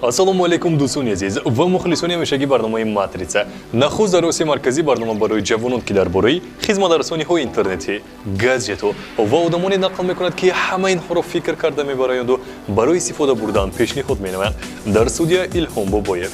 Ассалому алайкум, дӯстони азиз ва мухлисони ҳамешагии барномаи «Матрица». Нахуст дар Осиёи Марказӣ барнома барои ҷавонон, ки дар бораи хизматрасониҳои интернетӣ, гаджету ва одамоне нақл мекунад, ки ҳама инҳоро фикр карда мебароянду барои истифода бурдан пешниҳод менамоянд. Дар студия Илҳом Бобоев.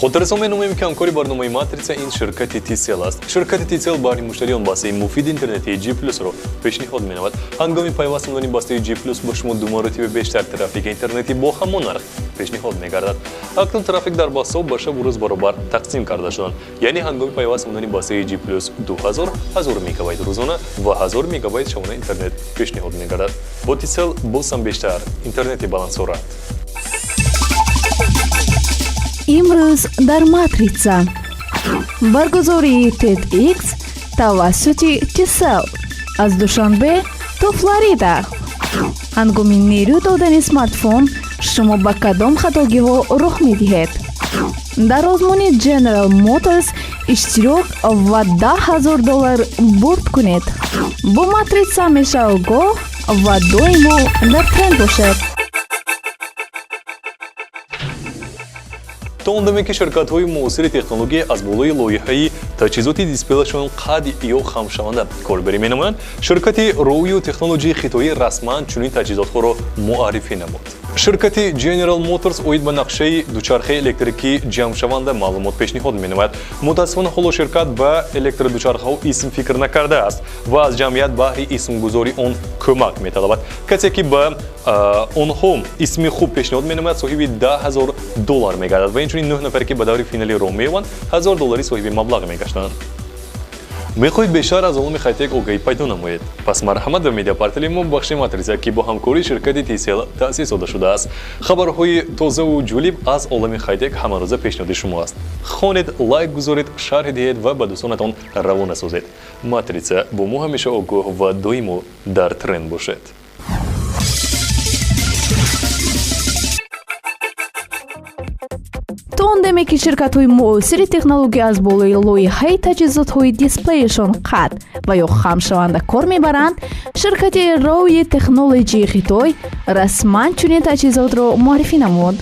Хотиррасон менамоем, ки ҳамкори барномаи «Матрица» ин ширкати Тисел аст. Ширкати Тисел баҳри муштариён бастаи муфиди интернетии G Плюсро пешниҳод менамояд. Ҳангоми пайваст намудани бастаи G Плюс ба шумо ду маротиба бештар трафики интернетӣ бо ҳамон нарх пешниҳод мегардад. Акнун трафик дар бастаҳо ба шабу рӯз баробар тақсим карда шуданд, яъне ҳангоми пайваст намудани бастаи G Плюс 2000 1000 мегабайт рӯзона ва 1000 мегабайт шабона интернет пешниҳод мегардад. Бо Тисел боз ҳам бештар интернети баландсуръат. Имрӯз дар «Матрица» баргузории TEDx тавассути Тисел аз Душанбе то Флорида. Ҳангоми нерӯ додани смартфон шумо ба кадом хатогиҳо роҳ медиҳед? Дар озмуни General Motors иштирок ва 10 000 доллар бурд кунед. Бо «Матрица» ҳамеша огоҳ ва доимо дар тренд бошед. То он даме ки ширкатҳои муосири технология аз болои лоиҳаи таҷҳизоти дисплеяшон қад ё хамшаванда корбарӣ менамоянд, ширкати Royu Технологии хитоӣ расман чунин таҷҳизотҳоро муаррифӣ намуд. Ширкати General Motors оид ба нақшаи дучархаи электрикӣ ҷамъшаванда маълумот пешниҳод менамояд. Мутаассифона, ҳоло ширкат ба электродучархаҳо исм фикр накардааст ва аз ҷамъият баҳри исмгузории он кӯмак металабад. Касе ки ба онҳо исми хуб пешниҳод менамояд, соҳиби 10 000 доллар мегардад ва инчунин нӯҳ нафаре, ки ба даври финали роҳ меёбанд, 1000 доллари соҳиби маблағ мегаштанд. Мехоҳед бештар аз олами хайтек огаҳӣ пайдо намоед? Пас марҳамат ба медиапортали мо, бахши «Матрица», ки бо ҳамкории ширкати Тисел таъсис дода шудааст. Хабарҳои тозаву ҷолиб аз олами хайтек ҳамарӯза пешниҳоди шумо аст. Хонед, лайк гузоред, шарҳ диҳед ва ба дӯстонатон равона созед. «Матрица» бо мо ҳамеша огоҳ ва доимо дар тренд бошед. То он даме ки ширкатҳои муосири технология аз болои лоиҳаи таҷҳизотҳои дисплеяшон қатъ ва ё хамшаванда кор мебаранд, ширкати Royi Technology Хитой расман чунин таҷҳизотро муаррифӣ намуд.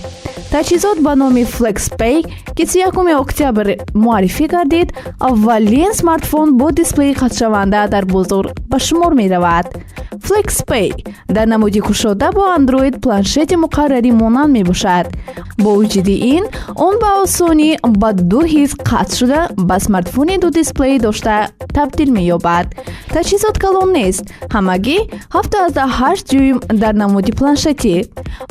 Таҷҳизот ба номи FlexPai, ки 31 октябр муаррифӣ гардид, аввалин смартфон бо дисплеи қатъшаванда дар бозор ба шумор меравад. FlexPai дар намуди кушода бо Android планшети муқаррарӣ монанд мебошад. Бо вуҷуди ин, он ба осонӣ ба ду ҳиз қатъ шуда, ба смартфони ду дисплей дошта табдил меёбад. Таҷҳизот калон нест, ҳамагӣ 7,8 дюйм дар намуди планшетӣ.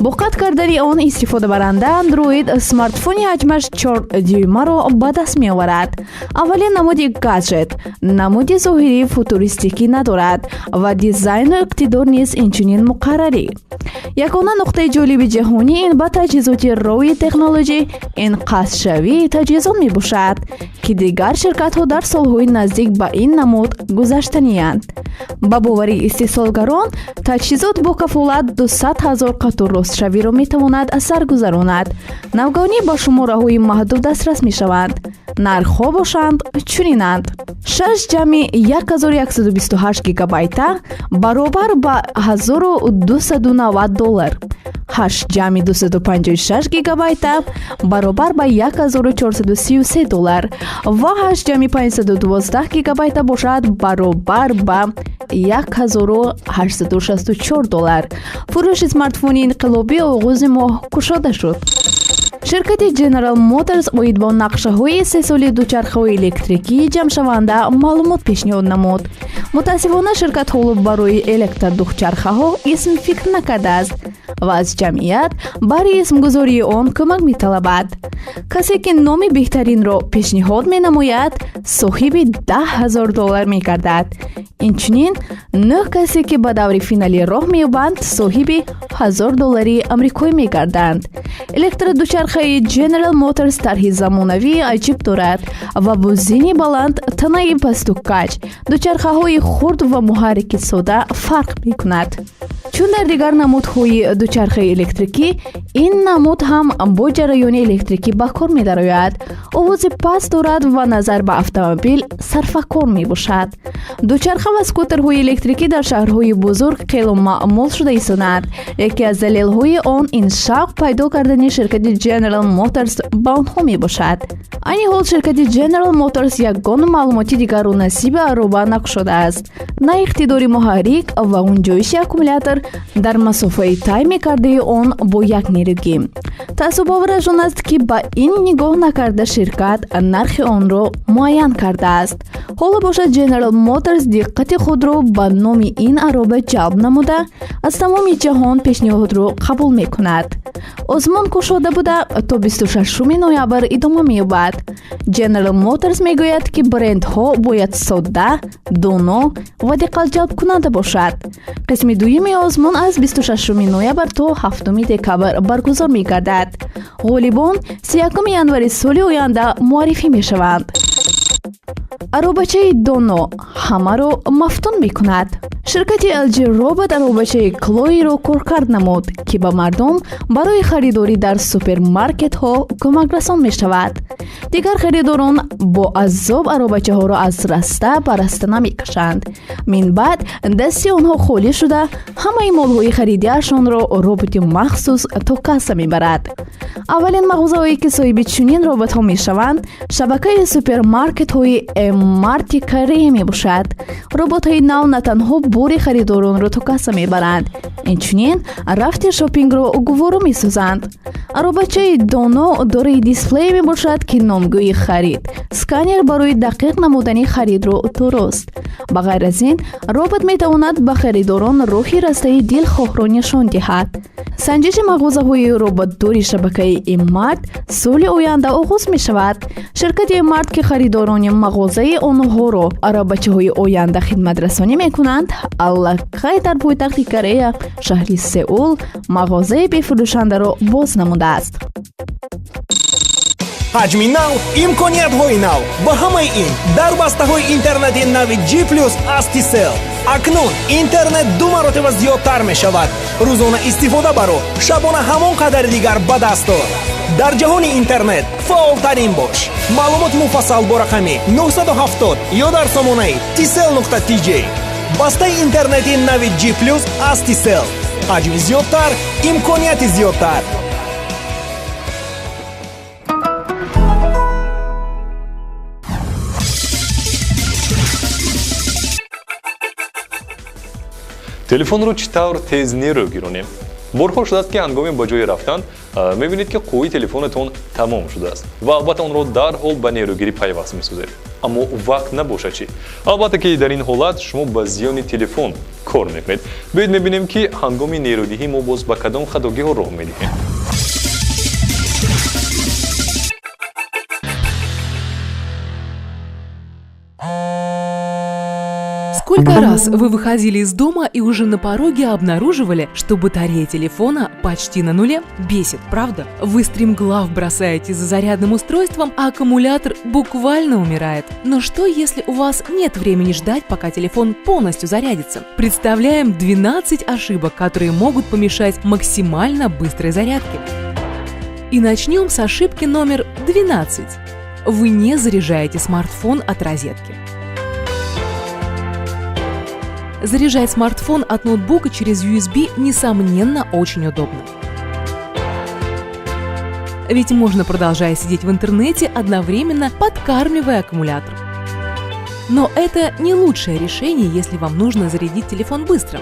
Бо қатъ кардани он истифодабаранда Android смартфони ҳаҷмаш 4 дюймаро ба даст меоварад. Аввалин намуди гаджет намуди зоҳирии футуристикӣ надорад ва дизайну иқтидор низ инчунин муқаррарӣ. Ягона нуқтаи ҷолиби ҷаҳонӣ ин ба таҷҳизоти Royi Technology ин қатъшавии таҷҳизот мебошад, ки дигар ширкатҳо дар солҳои наздик ба ин намуд гузаштаниянд. Ба бовари истеҳсолгарон, таҷҳизот бо кафолат 200 ҳазор қату ростшавиро метавонад аз сар гузаронад. Навгонӣ ба шумораҳои маҳдуд дастрас мешаванд. Нархҳо бошанд чунинанд: 6 ҷамъи 1128 гигабайта баробар ба 1290 доллар, 8 ҷамъи 256 гигабайта баробар ба 1433 доллар ва 8 ҷамъи 512 гигабайта бошад баробар ба 1864 доллар. Фурӯши смартфони инқилобӣ оғози моҳ кушода шуд. Ширкати General Motors оид бо нақшаҳои истеҳсоли дучархаҳои электрикии ҷамъшаванда маълумот пешниҳод намуд. Мутаассифона, ширкат ҳоло барои электродучархаҳо исм фикр накардааст ва аз ҷамъият баҳри исмгузории он кӯмак металабад. Касе ки номи беҳтаринро пешниҳод менамояд, соҳиби 10 000 доллар мегардад. Инчунин нӯҳ касе, ки ба даври финалӣ роҳ меёбанд, соҳиби 1000 доллари амрикоӣ мегарданд. Электродучархаи General Motors тарҳи замонавии аҷиб дорад ва бо зини баланд, танаи пасту каҷ, дучархаҳои хурд ва муҳаррики сода фарқ мекунад. Чун дар дигар намудҳои Дучархаи электрикӣ ин намуд ҳам бо ҷараёни электрикӣ ба кор медарояд. Овози паст дорад ва назар ба автомобил сарфакор мебошад. Дучарха ва скутерҳои электрикӣ дар шаҳрҳои бузург хело маъмул шуда истодаанд. Яке аз далелҳои он ин шавқ пайдо кардани ширкати General Motors ба онҳо мебошад. Айни ҳол ширкати General Motors ягон маълумоти дигарро насиби ароба накушодааст. На иқтидори муҳаррик ва гунҷоиши аккумулятор дар масофаи тай мекардаи он бо як нерӯгӣ. Таассубовараш он аст, ки ба ин нигоҳ накарда ширкат нархи онро муайян кардааст. Ҳоло бошад, General Motors диққати худро ба номи ин ароба ҷалб намуда, аз тамоми ҷаҳон пешниҳодро қабул мекунад. Озмун кушода буда, то 26 ноябр идома меёбад. General Motors мегӯяд, ки брендҳо бояд содда, доно ва диққатҷалбкунанда бошад. Қисми дуюми озмун аз 26 ноябр то 7 декабр баргузор мегардад. Ғолибон 31 январи соли оянда муаррифӣ мешаванд. Аробачаи доно ҳамаро мафтун мекунад. Ширкати LG Robot аробачаи Клоиро коркард намуд, ки ба мардум барои харидорӣ дар супермаркетҳо кӯмакрасон мешавад. Дигар харидорон бо азоб аробачаҳоро аз раста ба раста намекашанд. Минбаъд дасти онҳо холӣ шуда, ҳамаи молҳои харидиашонро роботи махсус то касса мебарад. Аввалин мағозаҳое, ки соҳиби чунин роботҳо мешаванд, шабакаи супермаркетҳои Эмарти Корея мебошад. Роботҳои нав на танҳо бори харидоронро то касса мебаранд, инчунин рафти шопингро гуворо месозанд. Аробачаи доно дорои дисплее мебошад, ки номгӯи харид, сканер барои дақиқ намудани харидро дуруст. Ба ғайр аз ин, робот метавонад ба харидорон роҳи растаи дилхоҳро нишон диҳад. Санҷиши мағозаҳои роботдори шабакаи Эмарт соли оянда оғоз мешавад. Ширкати Эмарт, ки харидорони мағозаи онҳоро аробачаҳои оянда хидматрасонӣ мекунанд, аллакай дар пойтахти Корея, шаҳри Сеул, мағозаи бефурӯшандаро боз намудааст. Ҳаҷми нав, имкониятҳои нав ва ҳамаи ин дар бастаҳои интернети нави G Plus аз Tcell. Акнун интернет ду маротиба зиёдтар мешавад. Рӯзона истифода баро, шабона ҳамон қадари дигар ба даст ор. Дар ҷаҳони интернет фаъолтарин бош. Маълумоти муфассал бо рақами 970 ё дар сомонаи tcell.tj. Бастаи интернети нави G Plus аз Tcell. Ҳаҷми зиёдтар, имконияти зиёдтар. Телефонро чӣ тавр тез нерӯ гиронем? Борҳо шудааст, ки ҳангоми ба ҷое рафтан мебинед, ки қувваи телефонатон тамом шудааст ва албатта онро дарҳол ба нерӯгирӣ пайваст месозед. Аммо вақт набошад чӣ? Албатта, ки дар ин ҳолат шумо ба зиёни телефон кор мекунед. Биёед мебинем, ки ҳангоми нерӯдиҳӣ мо боз ба кадом хатогиҳо роҳ медиҳем. Сколько раз вы выходили из дома и уже на пороге обнаруживали, что батарея телефона почти на нуле? Бесит, правда? Вы стремглав бросаете за зарядным устройством, а аккумулятор буквально умирает. Но что, если у вас нет времени ждать, пока телефон полностью зарядится? Представляем 12 ошибок, которые могут помешать максимально быстрой зарядке. И начнем с ошибки номер 12. Вы не заряжаете смартфон от розетки. Заряжать смартфон от ноутбука через USB, несомненно, очень удобно. Ведь можно, продолжая сидеть в интернете, одновременно подкармливая аккумулятор. Но это не лучшее решение, если вам нужно зарядить телефон быстро.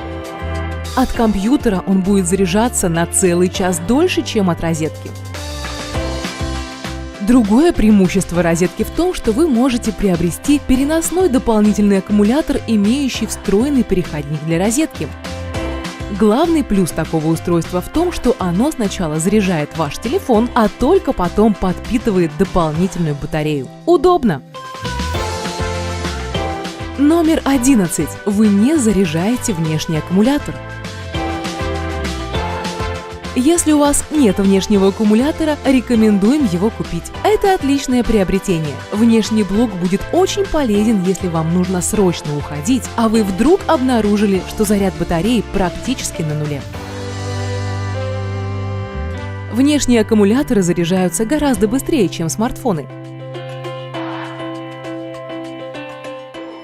От компьютера он будет заряжаться на целый час дольше, чем от розетки. Другое преимущество розетки в том, что вы можете приобрести переносной дополнительный аккумулятор, имеющий встроенный переходник для розетки. Главный плюс такого устройства в том, что оно сначала заряжает ваш телефон, а только потом подпитывает дополнительную батарею. Удобно! Номер 11. Вы не заряжаете внешний аккумулятор. Если у вас нет внешнего аккумулятора, рекомендуем его купить. Это отличное приобретение. Внешний блок будет очень полезен, если вам нужно срочно уходить, а вы вдруг обнаружили, что заряд батареи практически на нуле. Внешние аккумуляторы заряжаются гораздо быстрее, чем смартфоны.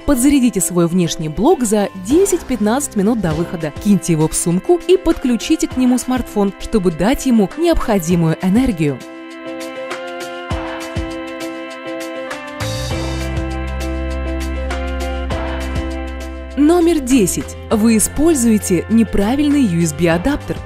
Подзарядите свой внешний блок за 10-15 минут до выхода, киньте его в сумку и подключите к нему смартфон, чтобы дать ему необходимую энергию. Номер 10. Вы используете неправильный USB-адаптер.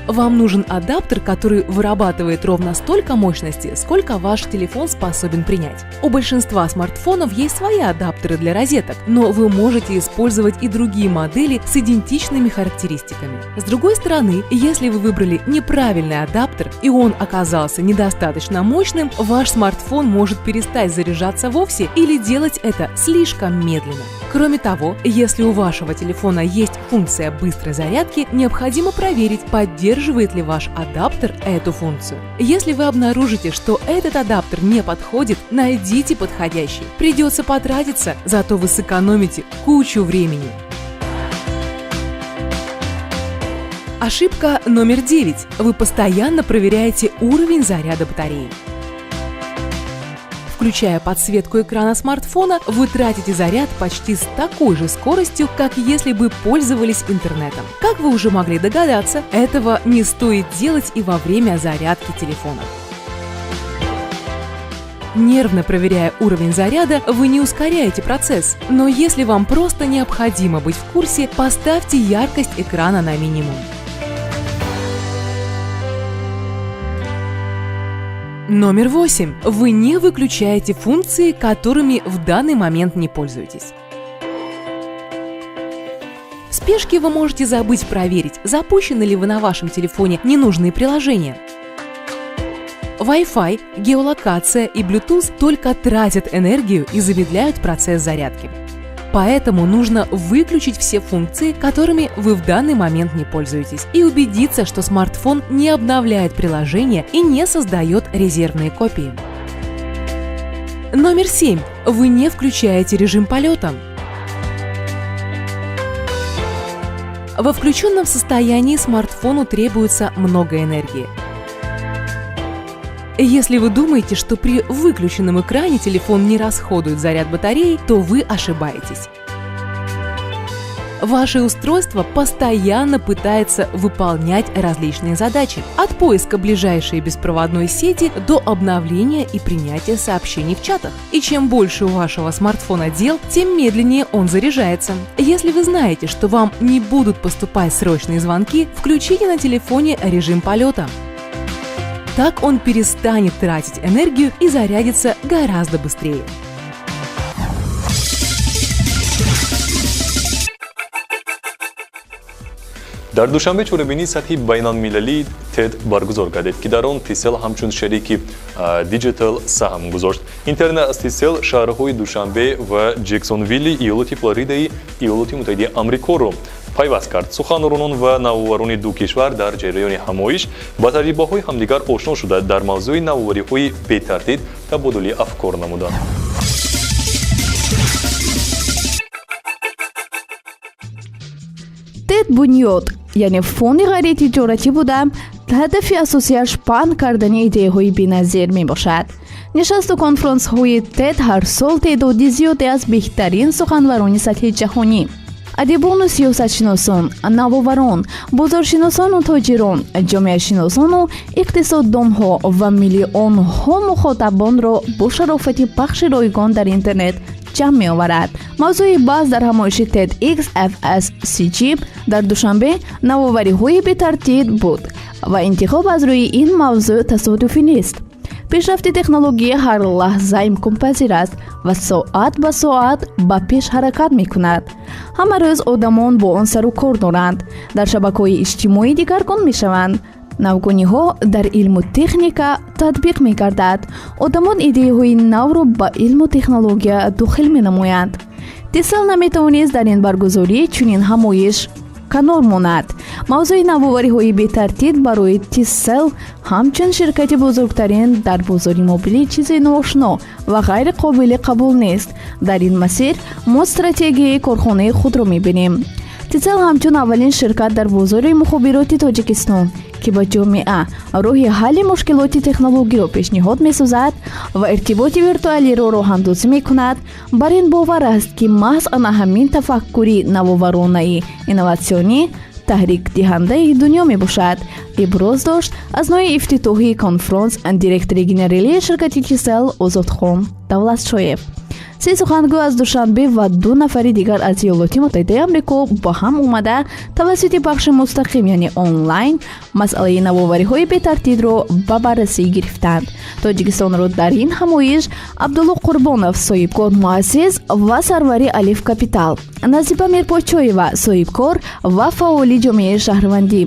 Вам нужен адаптер, который вырабатывает ровно столько мощности, сколько ваш телефон способен принять. У большинства смартфонов есть свои адаптеры для розеток, но вы можете использовать и другие модели с идентичными характеристиками. С другой стороны, если вы выбрали неправильный адаптер и он оказался недостаточно мощным, ваш смартфон может перестать заряжаться вовсе или делать это слишком медленно. Кроме того, если у вашего телефона есть функция быстрой зарядки, необходимо проверить, поддерживает ли ваш адаптер эту функцию. Если вы обнаружите, что этот адаптер не подходит, найдите подходящий. Придется потратиться, зато вы сэкономите кучу времени. Ошибка номер 9. Вы постоянно проверяете уровень заряда батареи. Включая подсветку экрана смартфона, вы тратите заряд почти с такой же скоростью, как если бы пользовались интернетом. Как вы уже могли догадаться, этого не стоит делать и во время зарядки телефона. Нервно проверяя уровень заряда, вы не ускоряете процесс. Но если вам просто необходимо быть в курсе, поставьте яркость экрана на минимум. Номер 8. Вы не выключаете функции, которыми в данный момент не пользуетесь. В спешке вы можете забыть проверить, запущены ли вы на вашем телефоне ненужные приложения. Wi-Fi, геолокация и Bluetooth только тратят энергию и замедляют процесс зарядки. Поэтому нужно выключить все функции, которыми вы в данный момент не пользуетесь, и убедиться, что смартфон не обновляет приложение и не создает резервные копии. Номер 7. Вы не включаете режим полета. Во включенном состоянии смартфону требуется много энергии. Если вы думаете, что при выключенном экране телефон не расходует заряд батареи, то вы ошибаетесь. Ваше устройство постоянно пытается выполнять различные задачи. От поиска ближайшей беспроводной сети до обновления и принятия сообщений в чатах. И чем больше у вашего смартфона дел, тем медленнее он заряжается. Если вы знаете, что вам не будут поступать срочные звонки, включите на телефоне режим полета. Так он перестанет тратить энергию и зарядится гораздо быстрее. Дар Душанбе чорабинии сатҳи байналмилалии TED баргузор гардид, ки дар он Tcell ҳамчун шарики диджитал саҳм гузошт. Интернет аз Tcell шаҳрҳои Душанбе ва Ҷексонвилли иёлоти Флоридаи Иёлоти Муттаҳидаи Амрикоро пайваст кард. Суханронон ва навоварони ду кишвар дар ҷараёни ҳамоиш ба таҷрибаҳои ҳамдигар ошно шуда, дар мавзӯи навовариҳои бетартиб табодули афкор намуданд. TED бунёд, яъне фонди ғайритиҷоратӣ буда, ҳадафи асосияш паҳн кардани идеяҳои беназир мебошад. Нишасту конфронсҳои TED ҳар сол теъдоди зиёде аз беҳтарин суханварони сатҳи ҷаҳонӣ, адибону сиёсатшиносон, навоварон, бозоршиносону тоҷирон, ҷомеашиносону иқтисоддонҳо ва миллионҳо мухотабонро бо шарофати пахши ройгон дар интернет ҷамъ меоварад. Мавзӯи баҳс дар ҳамоиши TEDx FSCG дар Душанбе навовариҳои бетартиб буд ва интихоб аз рӯи ин мавзӯъ тасодуфӣ нест. Пешрафти технология ҳар лаҳза имконпазир аст ва соат ба соат ба пеш ҳаракат мекунад. Ҳама рӯз одамон бо он сару кор доранд, дар шабакаҳои иҷтимоӣ дигаргун мешаванд. Навгониҳо дар илму техника татбиқ мегардад. Одамон идеяҳои навро ба илму технология дохил менамоянд. Tcell наметавонист дар ин баргузорӣ чунин ҳамоиш канор монад. Мавзӯи навовариҳои бетартиб барои Tcell ҳамчун ширкати бузургтарин дар бозори мобилӣ чизи ноошно ва ғайриқобили қабул нест. Дар ин масир мо стратегияи корхонаи худро мебинем. Тисел ҳамчун аввалин ширкат дар бозори мухобироти Тоҷикистон, ки ба ҷомеа роҳи ҳалли мушкилоти технологиро пешниҳод месозад ва иртиботи виртуалиро роҳандозӣ мекунад, бар ин бовар аст, ки маҳз ана ҳамин тафаккури навоваронаи инноватсионӣ таҳрикдиҳандаи дунё мебошад, иброз дошт аз нои ифтитоҳии конфронс директори генералии ширкати Тисел Озодхон Давлатшоев. Се сухангӯ аз Душанбе ва 2 нафари дигар аз Иёлоти Муттаҳидаи Амрико ба ҳам омада, тавассути пахши мустақим, яъне онлайн, масъалаи навовариҳои бетартибро ба баррасӣ гирифтанд. Тоҷикистонро дар ин ҳамоиш Абдулло Қурбонов, соҳибкор, муассис ва сарвари Алиф Капитал, Назиба Мирпочоева, соҳибкор ва фаъоли ҷомеаи шаҳрвандӣ,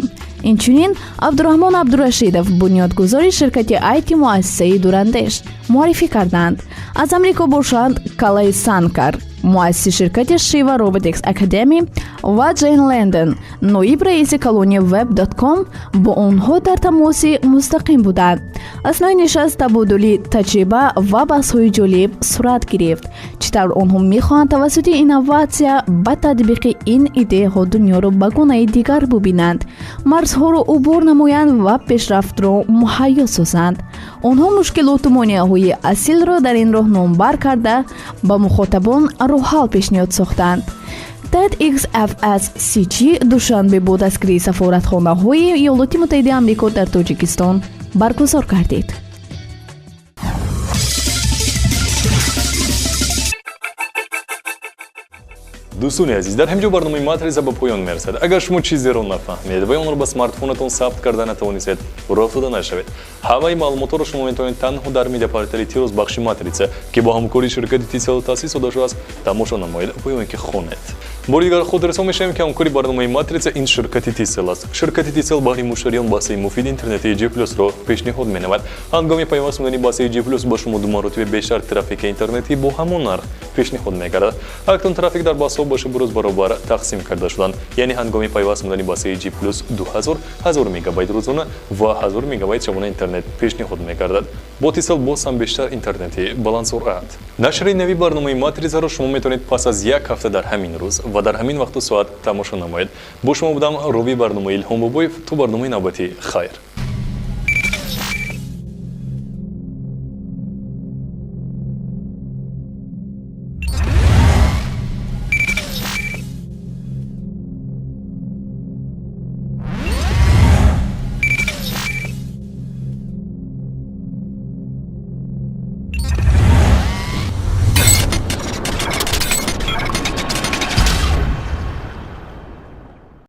инчунин Абдураҳмон Абдурашидов, бунёдгузори ширкати айти муассисаи Дурандеш, муаррифӣ карданд. Аз Амрико бошанд Калай Санкар, муассиси ширкати Shiva Robotics Academy, ва Ҷейн Лендон, ноиб раиси калони web.com, бо онҳо дар тамоси мустақим буданд. Аснои нишаст табодули таҷриба ва баҳсҳои ҷолиб сурат гирифт. Чӣ тавр онҳо мехоҳанд тавассути инноватсия ба татбиқи ин идеяҳо дунёро ба гунаи дигар бубинанд, марзҳоро убур намоянд ва пешрафтро муҳайё созанд. Онҳо мушкилоту монеаҳои асилро дар ин роҳ номбар карда, ба мухотабон роҳҳал пешниҳод сохтанд. TEDxFSCG Душанбе бо дастгирии сафоратхонаҳои Иёлоти Муттаҳидаи Амрико дар Тоҷикистон баргузор гардид. Дӯстони азиз, дар ҳамин ҷо барномаи Матрица ба поён мерасад. Агар шумо чизеро нафаҳмед ва онро ба смартфонатон сабт карда натавонистед, роҳ дода нашавед. Ҳамаи маълумотҳоро шумо метавонед танҳо дар медиапортали Тирӯз, бахши Матрица, ки бо ҳамкории ширкати Тисел таъсис дода шудааст, тамошо намоед ва ё ин ки хонед. Бори дигар хотиррасон мешавем, ки ҳамкори барномаи Матрица ин ширкати Тисел аст. Ширкати Тисел баҳри муштариён бастаи муфиди интернетии G Plus-ро пешниҳод менамояд. Ҳангоми пайваст шудани бастаи G Plus ба шумо 2 маротиба бештар трафики интернетӣ бо ҳамон нарх пешниҳод мегардад. Акнун трафик дар бастаҳо ба шабу рӯз баробар тақсим карда шуданд. Яъне ҳангоми пайваст шудани бастаи G Plus 2000, 1000 мегабайт рӯзона ва 1000 мегабайт шабона интернет пешниҳод мегардад. Бо Тисел боз ҳам бештар интернети баландсуръат. Нашри нави барномаи Матрицаро шумо метавонед пас аз як ҳафта дар ҳамин рӯз ва дар ҳамин вақту соат тамошо намоед. Бо шумо будам ровии барномаи Илҳом Бобоев. То барномаи навбатӣ, хайр.